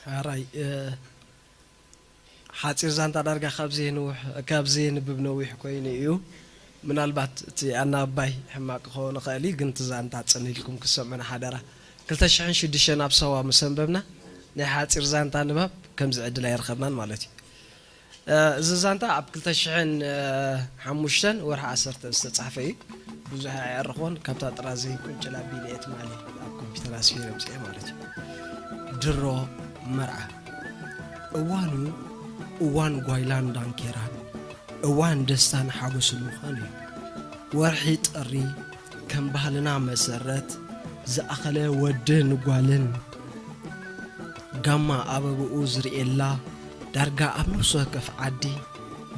ሓራይ ሓፂር ዛንታ ዳርጋ ካብዚ ንውሕ ካብዚ ንብብ ነዊሕ ኮይኑ እዩ። ምናልባት እቲ ኣናባይ ሕማቅ ክኸውን ይኽእል እዩ፣ ግን እቲ ዛንታ ጽን ኢልኩም ክሰምዑና ሓደራ። ክልተ ሽሕን ሽዱሽተን ኣብ ሳዋ ምስ ኣንበብና ናይ ሓፂር ዛንታ ንባብ ከምዚ ዕድል ኣይረኸብናን ማለት እዩ። እዚ ዛንታ ኣብ ክልተ ሽሕን ሓሙሽተን ወርሒ ዓሰርተ ዝተጻሕፈ እዩ። ብዙሕ ኣየዕርኾን፣ ካብታ ጥራዘይ ቁንጭል ኣቢለ እየ ትማሊ ኣብ ኮምፒተር ኣስፊረ ኣምጺኤ ማለት እዩ። ድሮ መርዓ። እዋኑ እዋን ጓይላን ዳንኬራን፣ እዋን ደስታን ሓጎስን ምዃኑ እዩ። ወርሒ ጥሪ ከም ባህልና መሰረት ዝኣኸለ ወድን ጓልን ጋማ ኣበብኡ ዝርእየላ፣ ዳርጋ ኣብ ነፍሲ ወከፍ ዓዲ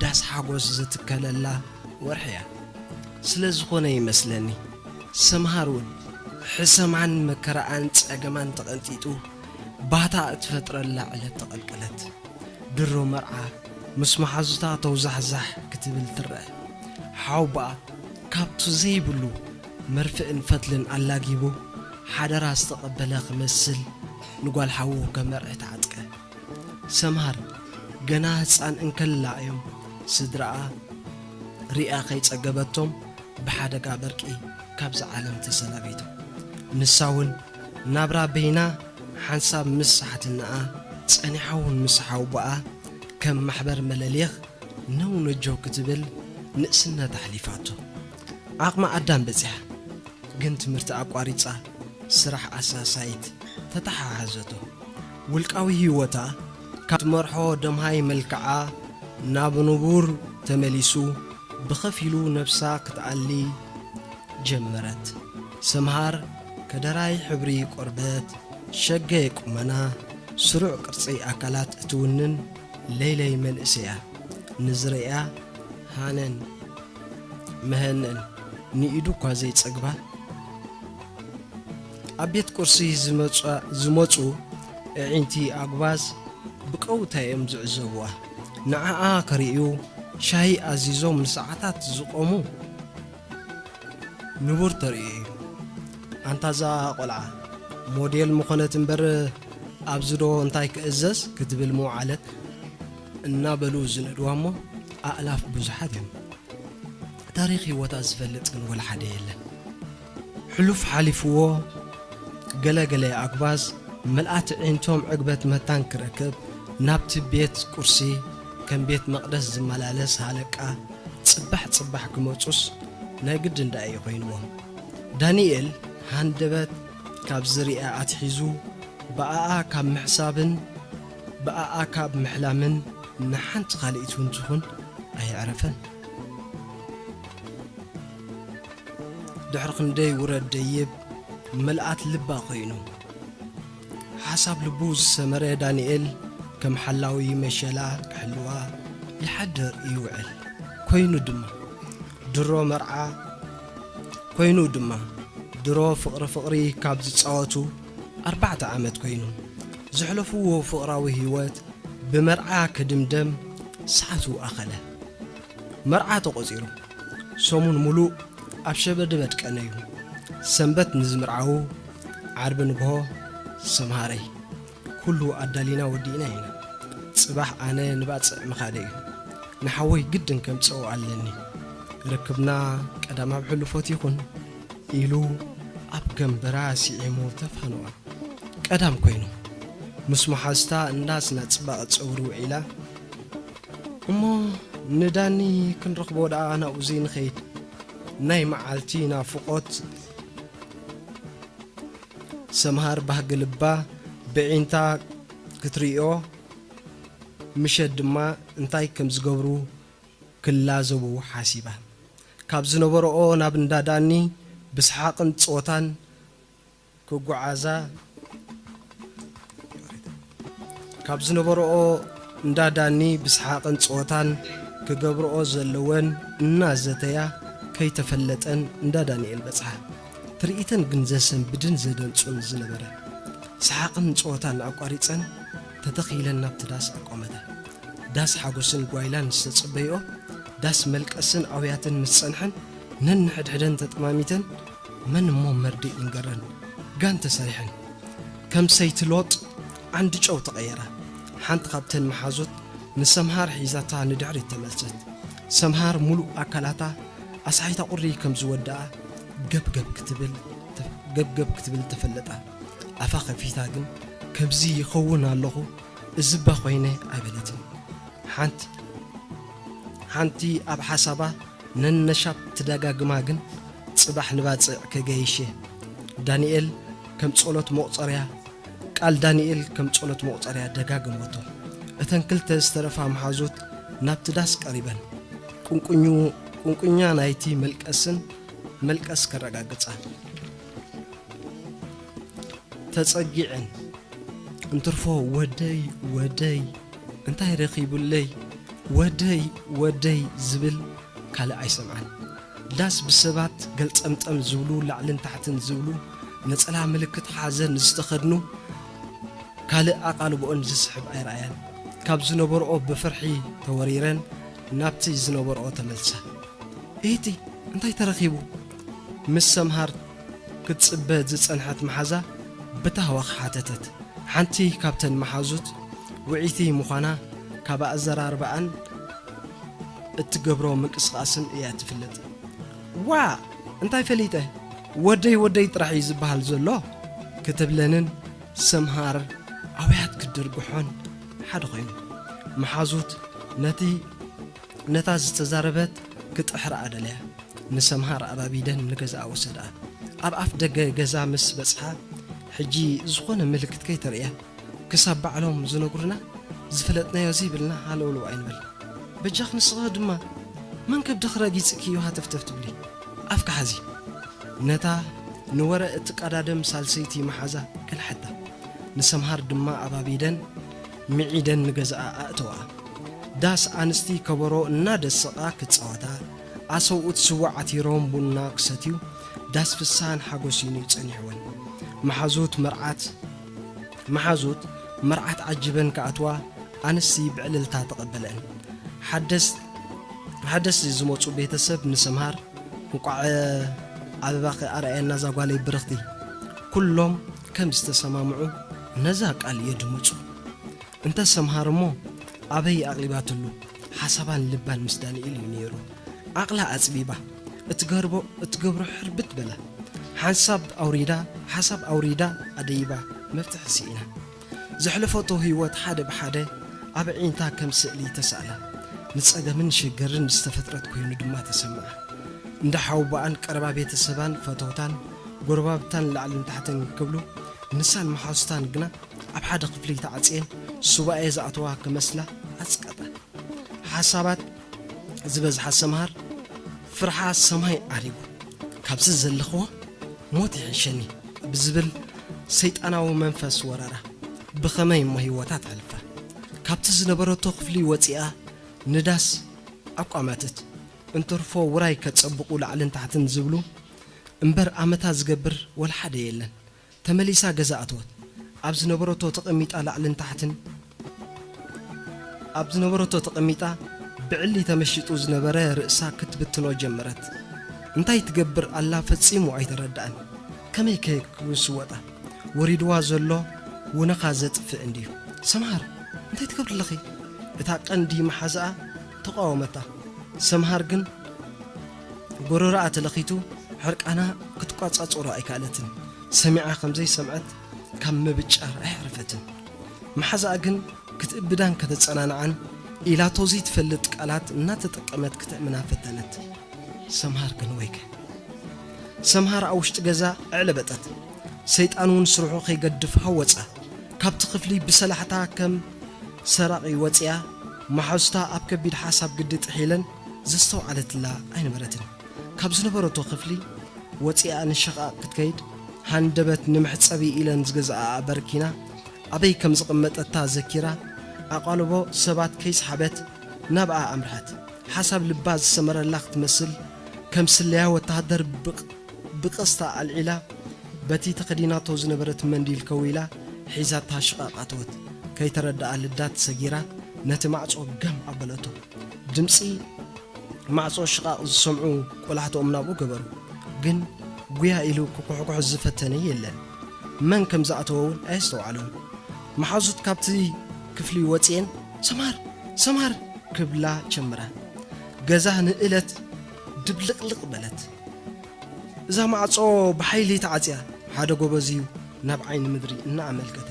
ዳስ ሓጎስ ዝትከለላ ወርሒ እያ። ስለ ዝኾነ ይመስለኒ፣ ሰምሃር እውን ሕሰማን መከራኣን ጸገማን ተቐንጢጡ፣ ባታ እትፈጥረላ ዕለት ተቐልቀለት። ድሮ መርዓ ምስ መሓዙታ ተውዛሕዛሕ ክትብል ትረአ። ሓውባኣ ካብቲ ዘይብሉ መርፍእን ፈትልን ኣላጊቡ ሓደራ ዝተቐበለ ክመስል ንጓል ሓዉ ከመርዕ ተዓጥቀ። ሰምሃር ገና ህጻን እንከላ እዮም ስድራኣ ሪኣ ከይጸገበቶም ብሓደጋ በርቂ ካብዛ ዓለም ተሰናቢቶም። ንሳ እውን ናብራ በይና ሓንሳብ ምስ ሓትነኣ ጸኒሓ እውን ምስ ሓውቦኣ ከም ማሕበር መለልየኽ ነው ነጆ ክትብል ንእስነት ኣሕሊፋቶ። ዓቕሚ ኣዳም በጺሓ ግን ትምህርቲ ኣቋሪጻ ስራሕ ኣሳሳይት ተተሓሓዘቶ። ውልቃዊ ህይወታ ካብ ትመርሖ ደምሃይ መልክዓ ናብ ንቡር ተመሊሱ ብኸፊሉ ነብሳ ክትኣሊ ጀመረት። ሰምሃር ከደራይ ሕብሪ ቆርበት፣ ሸገ ቁመና፣ ስሩዕ ቅርጺ ኣካላት እትውንን ለይለይ መንእሰያ ንዝርእያ ሃነን መሀነን ንኢዱ እኳ ዘይጸግባ። ኣብ ቤት ቁርሲ ዝመጹ ኣዒንቲ ኣጉባዝ ብቀውታ እዮም ዝዕዘቡዋ። ንዓኣ ክርእዩ ሻሂ ኣዚዞም ንሰዓታት ዝቖሙ ንቡር ተርእዮ እዩ። ኣንታ እዛ ቆልዓ ሞዴል ምኾነት እምበር ኣብዚ ዶ እንታይ ክእዘዝ ክትብል ምውዓለት እናበሉ ዝንእድዋ እሞ ኣእላፍ ብዙሓት እዮም። ታሪኽ ህይወታ ዝፈልጥ ግን ወላ ሓደ የለን። ሕሉፍ ሓሊፍዎ ገለ ገለ ኣጉባዝ ምልኣት ኣዒንቶም ዕግበት መታን ክረክብ ናብቲ ቤት ቁርሲ ከም ቤት መቕደስ ዝመላለስ ሃለቃ ጽባሕ ጽባሕ ክመጹስ ናይ ግድን ደኣ እዩ ኮይንዎም። ዳንኤል ሃንደበት ካብ ዝርእያ ኣትሒዙ ብኣኣ ካብ ምሕሳብን ብኣኣ ካብ ምሕላምን ንሓንቲ ካልኢት እውን ትኹን ኣየዕረፈን። ድሕሪ ክንደይ ውረድ ደይብ ምልኣት ልባ ኮይኑ። ሓሳብ ልቡ ዝሰመረ ዳንኤል ከም ሓላዊ መሸላ ክሕልዋ ይሓድር ይውዕል። ኮይኑ ድማ ድሮ መርዓ ኮይኑ ድማ ድሮ ፍቕሪ ፍቕሪ ካብ ዝጻወቱ ኣርባዕተ ዓመት ኮይኑ። ዘሕለፍዎ ፍቕራዊ ህይወት ብመርዓ ክድምደም ሰዓቱ ኣኸለ። መርዓ ተቖጺሩ ሰሙን ሙሉእ ኣብ ሸበድበድ ቀነዩ። ሰንበት ንዝምርዓዉ ዓርቢ ንግሆ ሰምሃረይ ኩሉ ኣዳሊና ወዲእና ኢና። ጽባሕ ኣነ ንባጽዕ ምኻደ እዩ። ንሓወይ ግድን ከምጽኦ ኣለኒ። ርክብና ቀዳም ኣብ ሕሉፎት ይኹን ኢሉ ኣብ ገንበራ ስዒሙ ተፋነዋ። ቀዳም ኮይኑ ምስ መሓዝታ እንዳ ስነ ጽባቐ ጸጉሪ ውዒላ እሞ ንዳኒ ክንረኽቦ ደኣ ናብኡ ዘይንኸይድ ናይ መዓልቲ ናፍቖት ሰምሃር ባህጊ ልባ ብዒንታ ክትርእዮ ምሸት ድማ እንታይ ከም ዝገብሩ ክላዘቡ ሓሲባ። ካብ ዝነበረኦ ናብ እንዳ ዳኒ ብስሓቕን ጸወታን ክጓዓዛ ካብ ዝነበረኦ እንዳ ዳኒ ብስሓቕን ጸወታን ክገብርኦ ዘለወን እናዘተያ ከይተፈለጠን እንዳ ዳንኤል በጽሓ። ትርኢተን ግን ዘሰንብድን ዘደንጹን ዝነበረ። ሰሓቕን ጸወታን ኣቋሪጸን ተተኺለን ናብቲ ዳስ ኣቋመታ። ዳስ ሓጎስን ጓይላን ዝተጸበይኦ፣ ዳስ መልቀስን ኣውያትን ምስ ጸንሐን፣ ነንሕድሕደን ተጠማሚተን፣ መን እሞ መርድእ ይንገረን፣ ጋን ተሰሪሐን። ከም ሰይቲ ሎጥ ዓንዲ ጨው ተቐየራ። ሓንቲ ካብተን መሓዙት ንሰምሃር ሒዛታ ንድሕሪት ተመልሰት። ሰምሃር ሙሉእ ኣካላታ ኣስሓይታ ቁሪ ከም ዝወደኣ ገብገብ ክትብል፣ ገብገብ ክትብል ተፈለጣ። ኣፋ ከፊታ ግን፣ ከምዚ ይኸውን ኣለኹ፣ እዝባ ኮይነ ኣይበለትን። ሓንቲ፣ ሓንቲ ኣብ ሓሳባ ነነሻብ ትደጋግማ ግን፣ ጽባሕ ንባጽዕ ከገይሽ እየ። ዳንኤል ከም ጸሎት መቑጸርያ፣ ቃል ዳንኤል ከም ጸሎት መቑጸርያ ደጋገመቶ። እተን ክልተ ዝተረፋ መሓዙት ናብቲ ዳስ ቀሪበን፣ ቁንቁኙ-፣ ቁንቁኛ ናይቲ መልቀስን፣ መልቀስ ከረጋግጻ ተጸጊዐን። እንትርፎ "ወደይ፣ ወደይ፣ እንታይ ረኺቡለይ? ወደይ፣ ወደይ" ዝብል ካልእ ኣይሰምዓን። ዳስ ብሰባት ገልጠምጠም ዝብሉ፣ ላዕልን ታሕትን ዝብሉ፣ ነጸላ ምልክት ሓዘን ዝተኸድኑ፣ ካልእ ኣቓልቦኦን ዝስሕብ ኣይረኣያን። ካብ ዝነበርኦ ብፍርሒ ተወሪረን ናብቲ ዝነበርኦ ተመልሳ። "እህቲ፣ እንታይ ተረኺቡ?" ምስ ሰምሃር ክትጽበ ዝጸንሐት መሓዛ ብታህዋኽ ሓተተት። ሓንቲ ካብተን መሓዙት፣ ውዕይቲ ምዃና ካብ ኣዘራርባኣን እትገብሮ ምንቅስቓስን እያ ትፍለጥ። "ዋእ፣ እንታይ ፈሊጠ? ወደይ ወደይ ጥራሕ እዩ ዝበሃል ዘሎ" ክትብለንን ሰምሃር ኣውያት ክትድርግሖን ሓደ ኮይኑ። መሓዙት ነቲ፣ ነታ ዝተዛረበት ክጥሕርኣ ደለያ። ንሰምሃር ኣባቢደን ንገዛኣ ወሰድኣ። ኣብ ኣፍ ደገ ገዛ ምስ በጽሓ፣ ሕጂ ዝኾነ ምልክት ከይተርእያ፣ ክሳብ ባዕሎም ዝነግሩና ዝፈለጥናዮ ዘይብልና ሃለውለው ኣይንበል። በጃኺ ንስኺ ድማ መን ከብድኺ ረጊጽኪ እዩ ሃተፍተፍ ትብሊ? ኣፍኪ ሓዚ። ነታ ንወረ እትቀዳደም ሳልሰይቲ መሓዛ ቀልሐታ። ንሰምሃር ድማ ኣባቢደን ምዒደን ንገዛኣ ኣእተዋ። ዳስ ኣንስቲ ከበሮ እናደሰቓ ክጻወታ፣ ኣሰብኡት ስዋ ዓቲሮም ቡና ክሰትዩ፣ ዳስ ፍስሃን ሓጎስን እዩ ጸኒሕወን። መሓዙት መርዓት፣ መሓዙት መርዓት ዓጂበን ክኣትዋ፣ ኣንስቲ ብዕልልታ ተቐበለአን። ሓደስ-፣ ሓደስቲ ዝመጹ ቤተሰብ ንሰምሃር፣ "እንቋዕ ኣበባኺ ኣርኣየና እዛ ጓለይ ብርኽቲ" ኩሎም ከም ዝተሰማምዑ ነዛ ቃል የድምጹ። እንተ ሰምሃር እሞ ኣበይ ኣቕሊባትሉ? ሓሳባን ልባን ምስ ዳንኤል እዩ ነይሩ። ዓቕላ ኣጽቢባ፣ እትገርቦ-፣ እትገብሮ ሕርብት በላ። ሓንሳብ ኣውሪዳ፣ ሓሳብ ኣውሪዳ ኣደይባ መፍትሒ ስኢና። ዘሕለፈቶ ህይወት ሓደ ብሓደ ኣብ ኣዒንታ ከም ስእሊ ተሳእላ። ንጸገምን ሽግርን ዝተፈጥረት ኮይኑ ድማ ተሰምዓ። እንዳ ሓውቦኣን ቀረባ ቤተሰባን ፈተውታን ጎረባብታን ላዕልን ታሕትን ክብሉ፣ ንሳን መሓዙታን ግና ኣብ ሓደ ክፍሊ ተዓጽየን ሱባኤ ዝኣተዋ ክመስላ ኣጽቀጣ። ሓሳባት ዝበዝሓ ሰምሃር ፍርሓ ሰማይ ዓሪጉ፣ "ካብዚ ዘለኽዎ ሞት ይሕሸኒ" ብዝብል ሰይጣናዊ መንፈስ ወረራ። ብኸመይ እሞ ህይወታ ተሕልፋ? ካብቲ ዝነበረቶ ክፍሊ ወጺኣ ንዳስ ኣቋመተት። እንትርፎ ውራይ ከጸብቑ ላዕልን ታሕትን ዝብሉ እምበር ኣመታ ዝገብር ወላ ሓደ የለን። ተመሊሳ ገዛ ኣተወት። ኣብ ዝነበረቶ ተቐሚጣ ላዕልን ታሕትን፣ ኣብ ዝነበረቶ ተቐሚጣ ብዕሊ ተመሺጡ ዝነበረ ርእሳ ክትብትኖ ጀመረት። እንታይ ትገብር ኣላ ፈጺሙ ኣይተረድኣን። ከመይ ከ ክስወጣ? ወሪድዋ ዘሎ ውነኻ ዘጥፍእ እንድዩ። "ሰምሃር፣ እንታይ ትገብሪ ኣለኺ?" እታ ቀንዲ መሓዛኣ ተቓወመታ። ሰምሃር ግን ጎረሮኣ ተለኺቱ፣ ሕርቃና ክትቋጻጸሮ ኣይከኣለትን። ሰሚዓ ከም ዘይሰምዐት ካብ ምብጫር ኣየዕረፈትን። መሓዛኣ ግን ክትእብዳን ከተጸናንዓን ኢላቶ ዘይትፈልጥ ቃላት እናተጠቀመት ክተእምና ፈተነት። ሰምሃር ግን ወይከ። ሰምሃር ኣብ ውሽጢ ገዛ ኣዕለበጠት። ሰይጣን እውን ስርሑ ከይገድፍ ሃወጻ። ካብቲ ክፍሊ ብሰላሕታ ከም ሰራቒ ወጺኣ፣ መሓዙታ ኣብ ከቢድ ሓሳብ ግዲ ጥሒለን ዘስተውዓለትላ ኣይነበረትን። ካብ ዝነበረቶ ክፍሊ ወጺኣ ንሸቓቕ ክትከይድ፣ ሃንደበት ንመሕጸቢ ኢለን ዝገዝኣኣ በርኪና ኣበይ ከም ዘቐመጠታ ዘኪራ፣ ኣቓልቦ ሰባት ከይሰሓበት ናብኣ ኣምርሐት። ሓሳብ ልባ ዝሰመረላ ክትመስል፣ ከም ስለያ ወተሃደር ብቕ-፣ ብቐስታ ኣልዒላ፣ በቲ ተኸዲናቶ ዝነበረት መንዲል ከዊላ ሒዛታ ሽቓቕ ኣተወት። ከይተረድኣ ልዳት ሰጊራ፣ ነቲ ማዕጾ ገም ኣበለቶ። ድምጺ ማዕጾ ሽቓቕ ዝሰምዑ ቆላሕትኦም ናብኡ ገበሩ። ግን ጉያ ኢሉ ክኩሕኩሕ ዝፈተነ የለን። መን ከም ዝኣተወ እውን ኣየስተውዓሉን። መሓዙት ካብቲ ክፍሊ ወጺኤን፣ "ሰምሃር! ሰምሃር!" ክብላ ጀመራ። ገዛ ንእለት ድብልቕልቕ በለት። "እዛ ማዕጾ ብሓይሊ ተዓጽያ!" ሓደ ጎበዝ'ዩ ናብ ዓይኒ ምድሪ እናኣመልከተ።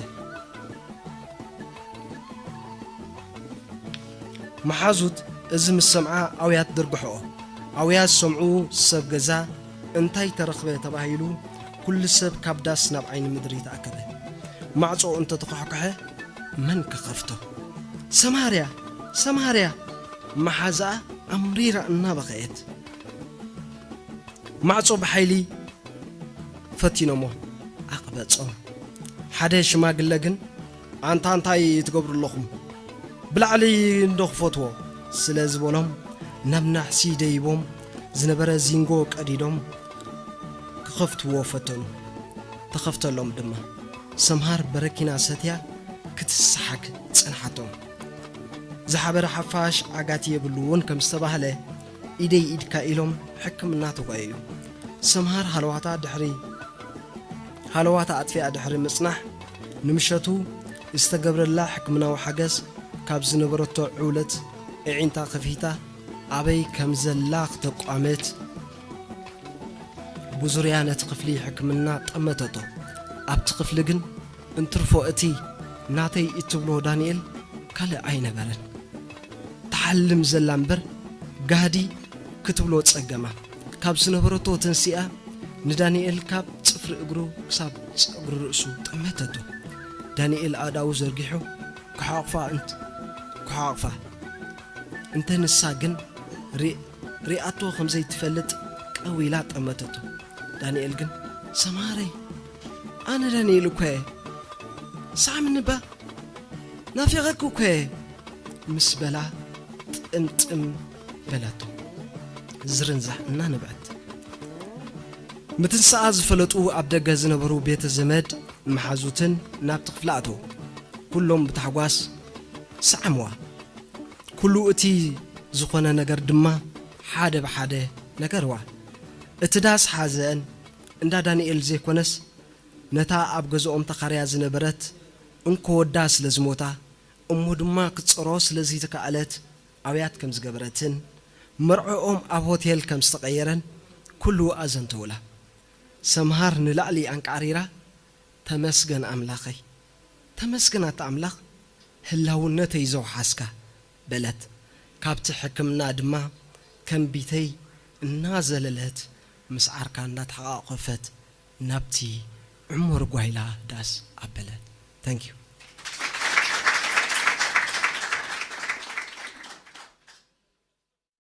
መሓዙት እዚ ምስ ሰምዓ ኣውያት ደርግሕኦ። ኣውያት ዝሰምዑ ሰብ ገዛ እንታይ ተረኽበ ተባሂሉ ኩሉ ሰብ ካብ ዳስ ናብ ዓይኒ ምድሪ ተኣከበ። ማዕጾ እንተተኳሕኩሐ መን ክኸፍቶ? ሰምሃር'ያ! ሰምሃር'ያ! መሓዛኣ ኣምሪራ እናበኸየት። ማዕጾ ብሓይሊ ፈቲኖሞ ኣቕበጾም። ሓደ ሽማግለ ግን፣ "ኣንታ እንታይ ትገብሩ ኣለኹም? ብላዕሊ እንዶ ክፈትዎ!" ስለ ዝበሎም፣ ናብ ናሕሲ ደይቦም ዝነበረ ዚንጎ ቀዲዶም ክኸፍትዎ ፈተኑ። ተኸፍተሎም ድማ። ሰምሃር በረኪና ሰትያ ክትሰሓግ ጸንሓቶም። ዝሓበረ ሓፋሽ ዓጋቲ የብሉን ከም ዝተባህለ፣ ኢደይ ኢድካ ኢሎም ሕክምና ተጓየዩ። ሰምሃር ሃለዋታ ድሕሪ፣ ሃለዋታ ኣጥፊኣ ድሕሪ ምጽናሕ፣ ንምሸቱ ዝተገብረላ ሕክምናዊ ሓገዝ ካብ ዝነበረቶ ዕውለት ኣዒንታ ከፊታ ኣበይ ከም ዘላ ክተቋምት፣ ብዙርያ ነቲ ክፍሊ ሕክምና ጠመተቶ። ኣብቲ ክፍሊ ግን እንትርፎ እቲ ናተይ እትብሎ ዳንኤል ካልእ ኣይነበረን። ትሓልም ዘላ እምበር ጋህዲ ክትብሎ ጸገማ። ካብ ዝነበረቶ ተንሲኣ ንዳንኤል ካብ ጽፍሪ እግሩ ክሳብ ጸጉሪ ርእሱ ጠመተቶ። ዳንኤል ኣእዳዉ ዘርጊሑ ክሓቑፋ እንት-፣ ክሓቑፋ እንተ ንሳ ግን ሪ-፣ ሪኣቶ ከም ዘይትፈልጥ ቀው ኢላ ጠመተቶ። ዳንኤል ግን፣ "ሰምሃረይ፣ ኣነ ዳንኤል እኮ እየ። ሳዕምኒ እባ፣ ናፊቐኪ እኮ እየ" ምስ በላ ጥምጥም በለቶ። ዝርንዛሕ እናነብዐት። ምትንሳኣ ዝፈለጡ ኣብ ደገ ዝነበሩ ቤተ ዘመድ መሓዙትን ናብቲ ክፍሊ ኣተዉ። ኩሎም ብታሕጓስ ሰዓምዋ። ኩሉ እቲ ዝኾነ ነገር ድማ ሓደ ብሓደ ነገርዋ። እቲ ዳስ ሓዘን እንዳ ዳንኤል ዘይኮነስ፣ ነታ ኣብ ገዝኦም ተኻርያ ዝነበረት እንኮ ወዳ ስለ ዝሞታ፣ እሞ ድማ ክትጸሮ ስለ ዘይተካእለት ኣውያት ከም ዝገበረትን፣ መርዕኦም ኣብ ሆቴል ከም ዝተቐየረን ኩሉ ኣዘንተውላ። ሰምሃር ንላዕሊ ኣንቃዕሪራ፣ "ተመስገን ኣምላኸይ፣ ተመስገን ኣታ ኣምላኽ፣ ህላውነተይ ዘውሓስካ" በለት። ካብቲ ሕክምና ድማ ከም ቢተይ እናዘለለት ምስ ዓርካ እናተሓቋቖፈት ናብቲ ዕሙር ጓይላ ዳስ ኣበለት። Thank you።